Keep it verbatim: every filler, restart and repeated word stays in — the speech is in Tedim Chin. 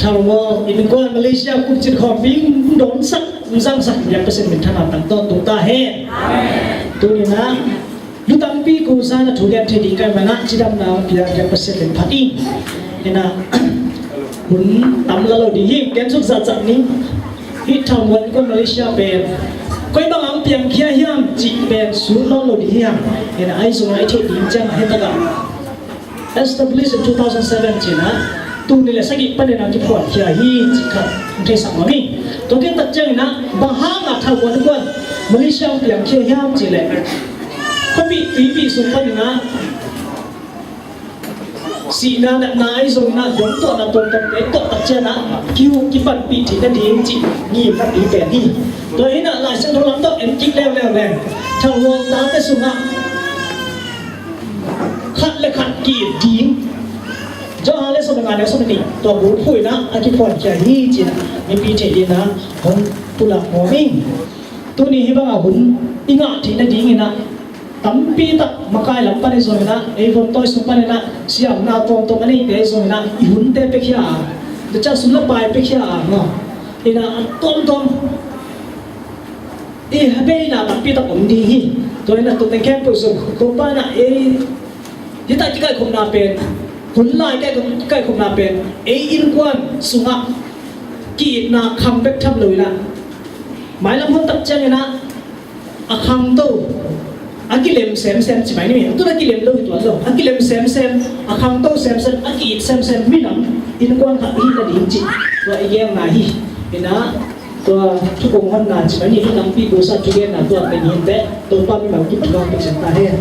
Thangmual innkuan Malaysia kum cit khawmpi hong dawnsak, hong zangsak biak Pasian minthanna tangtawn tung ta hen. Tuni-in ah lu tampi kusa na thugen thei ding ka hih manin ah cidamna hong pia biak Pasian min phat ing. Ina hun tam la lo ding hi, gen suk zahzah ning. Hih Thangmual innkuan Malaysia pen koi bang hong piangkhia hiam cih pen sut nawn lo ding hi hang. Ina ahi zongin ah i theih ding ciang a hih takah Established in two thousand seven ci-in ah, tul nih le sagih panin ah kiphuankhia hi cih khat hong theisak nuam ing. Tua khit tak ciangin ah bang hangin Thangmual innkuan Malaysia hong piangkhia hiam cih leh, khuapih tuipih sung panin ah sihna natna ahi zongin ah dongtuahna tuamtuamte tawh tak ciangin ah kihuh kipanpih theih nading cih ngimna pi pen hi. Tua hi-in ah Lai Siangtho lam tawh en kik leuleu leng, Thangmual tate sungah khat le khat ki-it ding. Johan lian sawm le nga, neu sawm le nih, tua bu phuh in ah a kiphuankhia hi ci-in ah mipi theih dingin ah hong pulak nuam ing. Tuni hih bangah hun i ngah theih nadingin ah tampi tak makai lam pan ahi zongin ah, ei vontawi sung panin ah siamna tuamtuam a neite ahi zongin ah i hunte piakhia a, tua ciang sum le pai piakhia a, maw, ina a tuamtuam i beina tampi tak om ding hi. Tua hi-in ah tua teng khempeuh zong Topa in ah ei, hih tak kikaikhopna pen, hun lai kikaikhopna pen ei innkuan sungah ki-itna khang bek tham lo in ah, mailam hun tak ciangin ah a khangto, a kilem semsem ci mai ni. Tu-in a kilem lo hi tuan lo, a kilem semsem, a khangto semsem, a ki-it semsem minam innkuan khat hi nading cih tua i genna hi. Ina tua thu kong honna ci mai ni, hih lampi kusa thugenna tua teng hi inteh. Topa mimal kim thupha pia cing ta hen.